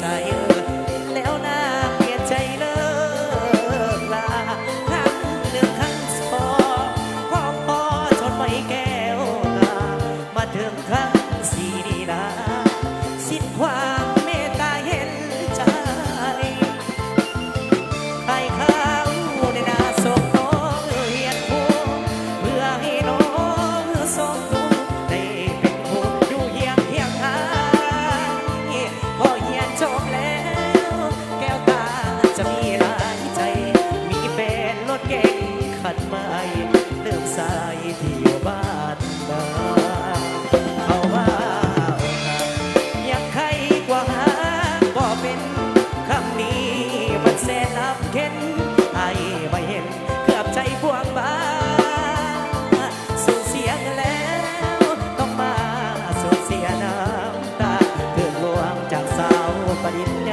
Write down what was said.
ໃສ ແລ້ວນາງປ່ຽນໃຈເລີກລາ ຄັ້ງໜຶ່ງຄັ້ງສອງ ພໍພໍທົນໄຫວແກ້ວຕາ ມາເຖິງຄັ້ງສີ່ນີ້ນາ ສິ້ນຄວາມເມດຕາເຫັນໃຈ ອ້າຍເຂົາໄດ້ນາສົ່ງນ້ອງຮຽນຮູ້ ເພື່ອໃຫ້ນ້ອງສົມມຸງໄດ້ເປັນຄູ່ຢູ່ຮຽງຄຽງຫາຍ ພໍຮຽນຈົບແລ້ວ ແກ້ວຕາຈະມີຫຼາຍໃຈ ມີແຟນລົດເກັງຄັນໃໝ່ ລືມຊາຍທີ່ຢູ່ບ້ານນາ ເຂົາວ່າອົກຫັກ ຍັງໄຄກວ່າຫາກບໍ່ເປັນ ຄຳນີ້ມັນແສນລຳເຄັນ ອ້າຍມາເຫັນເກືອບໃຈບວງບາ ສູນເສຍເງິນແລ້ວ ຕ້ອງມາສູນເສຍນ້ຳຕາ ເກີດລ່ວງຈາກສາວປະລິນຍ